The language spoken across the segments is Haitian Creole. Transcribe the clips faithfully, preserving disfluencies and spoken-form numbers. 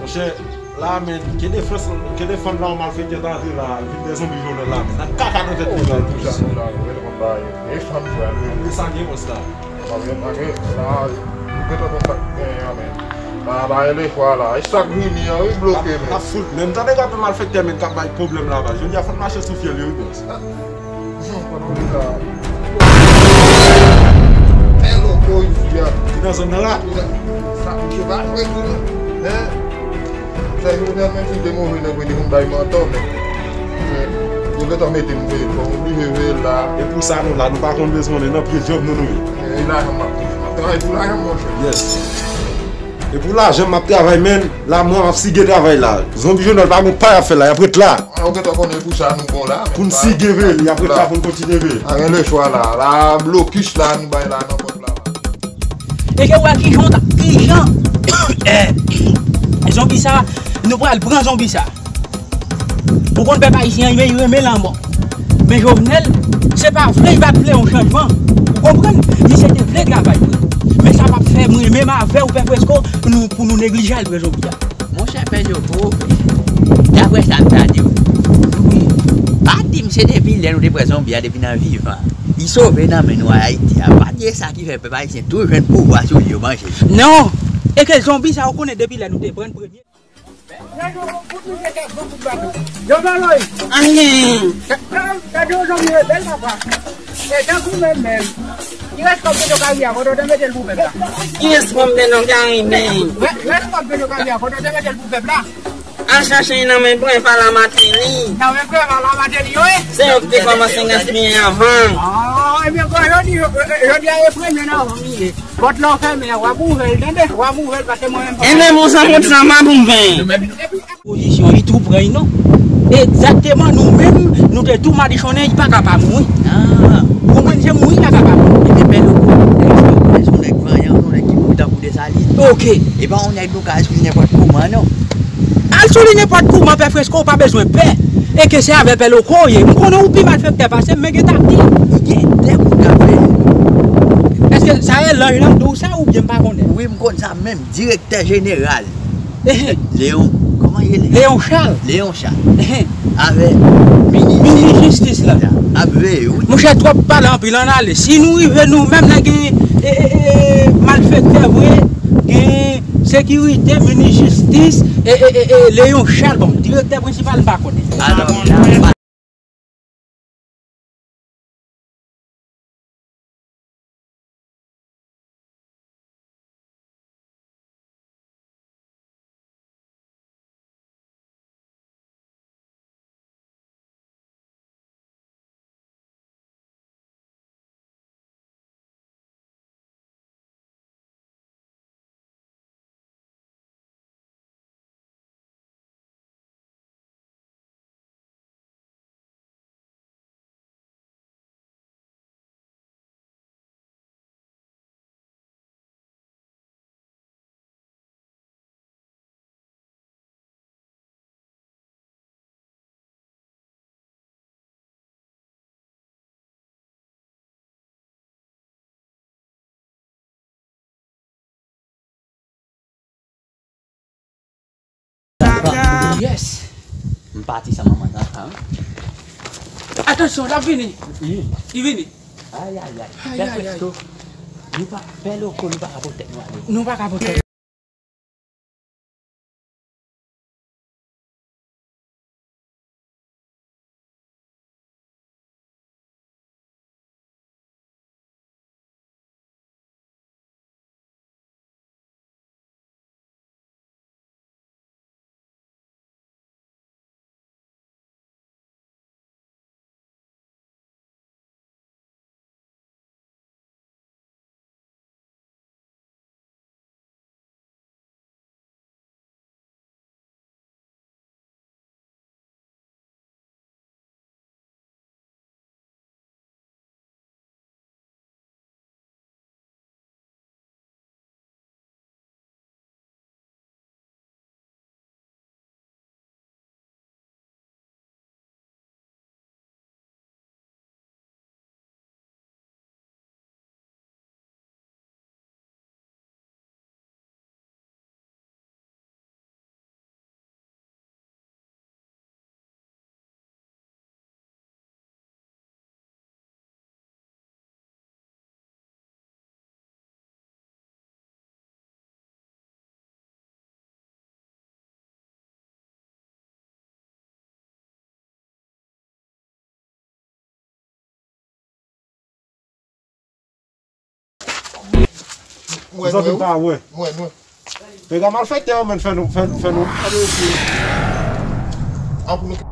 Chè, la, men, ke defans, ke defann la, yon malfektè ta antre la, vin de zonbi Jovenel la, men. Nan kaka nan tèt li la, tou sa. Sa nou la, nou mete kont bagay yo. E fanm frè, nou. E sa gen konsa. Pa gen, pa gen, la, nou gentan konn sa k genyen an, men. La, ba, e lechwa la. E sa k vini an, wi, bloke, men. N ap fout, men, m tande gen anpil malfektè, men, k ap bay pwoblèm la, ba. Jodi a, fò n mache sou fyèl yo, wi, bòs. Fè loko isi a. Li nan zòn nan la. Sa misye pa jwe tou non. Hein? Sa Jovenel menm si te move nèg wi li konn bay mantò men. Yo gentan mete m veye fò m oblije veye l la. E pou sa nou la, nou pa konn bezwen nan pye djòb nou nou ye. E lajan m ap travay pou lajan m monchè. Yes. E pou lajan m ap travay, men, la mwen ap sige travay la. Zonbi Jovenel pa gon pa y ap fè la, y ap ret la. Ou gentan konnen pou sa nou bon la. Pou n sige veye, y ap ret la pou n kontinye veye. A gen lechwa la. La blokis la nou bay la nan pòt la. E ke wè kijan, kijan. Eh, zonbi sa, nou pral pran zonbi sa. Ou konn pèp ayisyen an, li renmen lanmò. Men Jovenel, se pa vle, li pa t vle yon chanjman. Ou konprann? Misye te vle travay vre. Men sa p ap fè mwen menm avè w, Pè Fresko, pou nou, pou nou neglije al pran zonbi a. Monchè Pè Joko, daprè sa m ta di w, pa di m se depi lè nou te pran zonbi a, depi nan vivan. Li sove nan men nou Ayiti a. Pa di e sa ki fè pèp ayisyen tou jwenn pouvwa sou li yo manje. Non! E ke zonbi sa, ou konnen depi lè nou te pran premye. Yo, Baloy. Anyen. Gade yon zonbi rebèl, papa. E tankou menm menm. Ki rès kòb Petro Karibe a, kote w te mete l pou pèp la? Ki rès kòb Petro Karibe? Rès kòb Petro Karibe a, kote w te mete l pou pèp la? Al chache nan men Preval Martelly. Nan men Preval Martelly, wi. Se yo ki te kòmanse gaspiye anvan. Ah, ebyen, kwa, yo di, yo, yo, yo di a e premye nan avan, wi. Pòt la w fèmen an, w ap ouvè l, tande? W ap ouvè l, paske mwen menm pa. E men, bon, san kont sa, m ap ouvè. Pozisyon, li tou pran, non? Egzakteman, nou menm, nou te tou madichonnen, li pa ka pa mouri. Ah. Ou konprann, se mouri, li pa ka pa mouri. E te bèl ou, nèg sa, se yon nèg vanyan, yon nèg ki mouri tankou Desalin. Ok. E pa yon nèg nou ka eskize nenpòt kouman, non. Al sou li nenpòt kouman, Pè Fresko, ou pa bezwen pè. E ke se avè Pè Loko w ye. M konnen ou pi malfektè pase m, men gen taktik. Li gen de moun k ap veye. Èske sa e lanj lan k di w sa oubyen m pa konnen? Wi, m konn sa menm. Direktè jeneral. Ehe. Leon, kòman ye Leon? Leon Charles. Leon Charles. Ehe. Avè minis, minis jistis la. Ap veye, wi. Monchè, twòp pale anpil, ann ale. Si nou rive nou menm la gen, e, e, e, malfektè vre, gen sekirite, minis jistis, e, e, e, e, Leon Charles, bon, direktè prensipal, m pa konnen. Alò, la, Yes. M pati san manman Zafa, wi. Atansyon, l ap vini. Li vini. Ay, ay, ay. Ay, ay, ay. Pè Fresko, nou pa, Pè Loko, nou pa ka pote tèt nou ale. Nou pa ka pote tèt. Mwen, mwen, mwen. Mega malfektè yo menm fè nou, fè, fè nou. An pou nou.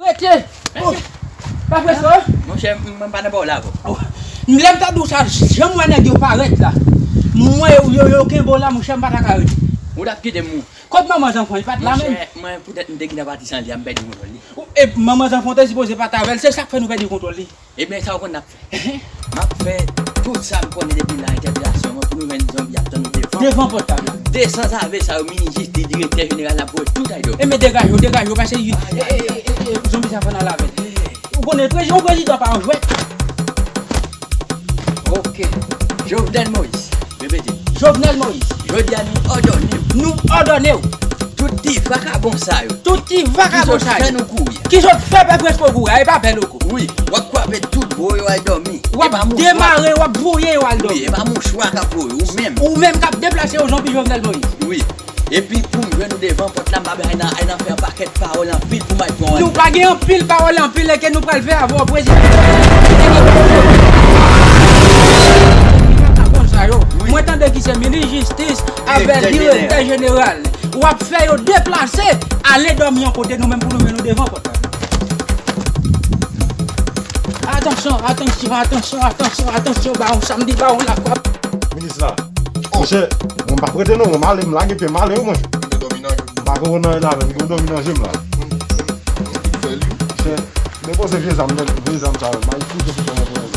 Rete! Mesye. Pa fè sa. Monchè, m, m pa nan bò w la, bro. Lè m ta di w sa, jan m wè nèg yo parèt la. M wè yo, yo, yo kenbe w la, monchè, m pa ta ka rete. Ou t ap kite m ou? Kot manman zanfan, li pa t la menm? Monchè, mwen, poutèt m te gentan pati san li a, m pèdi kontwòl li. Ou, e manman zanfan te sipoze pati avè l, se sa k fè nou pèdi kontwòl li. Ebyen, sa w konn n ap fè? M ap fè tout sa m konnen depi la, entèpretasyon mwen, pou nou jwenn zonbi ap tann nou devan. Devan pòt la. Desann zave sa yo, minis jistis, direktè jeneral, n ap voye tout al dòmi. Ebyen, degaje w, degaje w, pase, e, e, e, e, zonbi sa fè n al avè l. Ou konnen, prezi-, yon prezidan pa yon jwèt. Ok. Jovenel Moïse. Repete. Jovenel Moïse. Jodi a, nou òdone w. Nou òdone w. Tout ti vakabon sa yo. Tout ti vakabon sa yo. Ki sot fè nou kouri a. Ki sot fè pèp Fresco kouri a, e pa pè loko. Wi, w ap kwape tout voye yo al dòmi. W ap demare, w ap voye yo al dòmi. Wi, e pa mouchwa k ap voye, ou menm. Ou menm k ap deplase yo, zonbi Jovenel Moïse. Wi. Epi pou m jwenn ou devan pòt la, m pa bay nan, ay nan fè yon pakèt pawòl anpil pou m al pran w. Nou pa gen anpil pawòl anpil e ke nou pral fè avè w, prezidan. Sa yo. Wi. Mwen tande ki se minis jistis avè direktè jeneral. W ap fè yo deplase, ale dòmi yon kote nou menm pou nou jwenn nou devan pòt la. Atansyon, atansyon, atansyon, atansyon, atansyon, bawon, samdi, bawon, lakwa. Minis la. Monchè, mwen m p ap rete non, mwen m ale, m lage pye m ale wi mwen. M pa konprann anyen ladan, m gen dòmi nan je m la. Monchè, depoze vye zam, vye zam sa yo, m al fout yo sou kòman pou yo.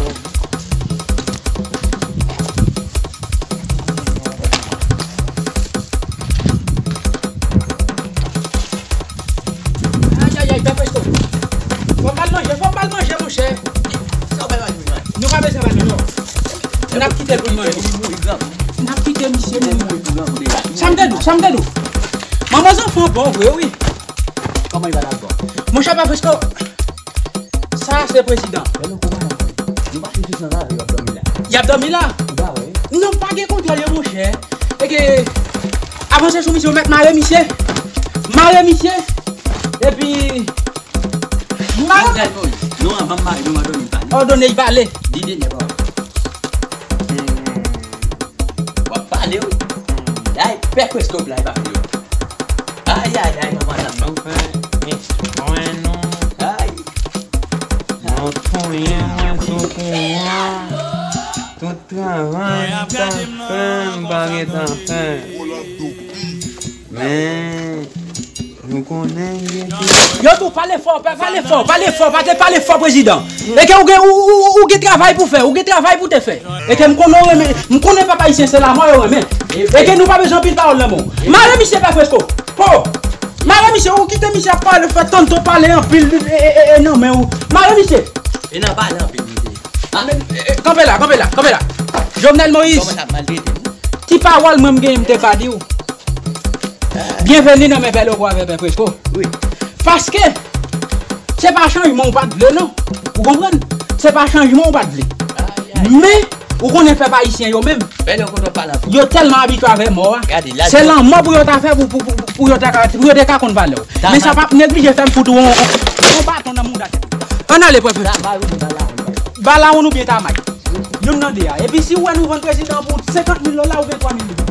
Ayayay, pè Fresco. Fò m al manje, fò m al manje, monchè. Sa w bay manje, manje? Nou pa bezwen manje, non. N ap kite l pou l manje. Li mouri gran. N ap kite misye, li mouri. Sa m te di w, sa m te di w. Manman zanfan bon vre, wi. Kòman li pa t ap bon? Monchè, pè Fresco. Sa se prezidan. Lè nou kouman nan fè? Nou pa sou sou san zave y ap dòmi la. Y ap dòmi la? Ou pa wè? Non, pa gen kontwòl yo, monchè. E ke avanse sou misye, ou mèt mare misye. Mare misye. Epi mare. Non, anvan m mare, nou òdone l pale. Òdone l pale. Di dènye pawòl. W ap pale, wi. Ay, pè Fresco la, e pa fini. Ay, ay, ay, manman, la. Ou fè, miss, mwen non. Ay. Mwen touye mwen sou kouran. Tout travay m ta fè, m pa gentan fè. Men, nou konnen gen. Yo tou pale fò, pa-, pale fò, pale fò, pale, pale fò, prezidan. E ke ou gen, ou, ou, ou, ou gen travay pou fè, ou gen travay pou te fè. E ke m konnen w renmen, m konnen pèp ayisyen se lanmò yo renmen. E ke nou pa bezwen anpil pawòl nan men w. Mare misye, pè Fresco. Po. Mare misye, ou kite misye ap pale, fè tanto pale anpil, e, e, e, e nan men w. Mare misye. E nan pale anpil, misye. A, men, e, e, kanpe la, kanpe la, kanpe la. Jovenel Moïse. Kòman sa maltrete m? Ti pawòl mwen m genyen m te ka di w. Byenveni nan men pè Loko avè pè Fresco. Wi. Paske, se pa chanjman ou pa t vle, non. Ou konprann? Se pa chanjman ou pa t vle. Men, ou konnen pèp ayisyen yo menm. Pè Loko, nou pale anpil. Yo tèlman abitye avè mò a. Se lanmò pou yo ta fè pou, pou, pou, pou yo ta ka, pou yo te ka konn valè w. Men sa p ap neglije fè m fout ou yon, yon baton nan mouda tèt. Ann ale, pè Fresco. Balawoun oubyen tamay. Youn nan de a. Epi si w wè nou vann prezidan an pou senkant mil dola oubyen twa mil dola.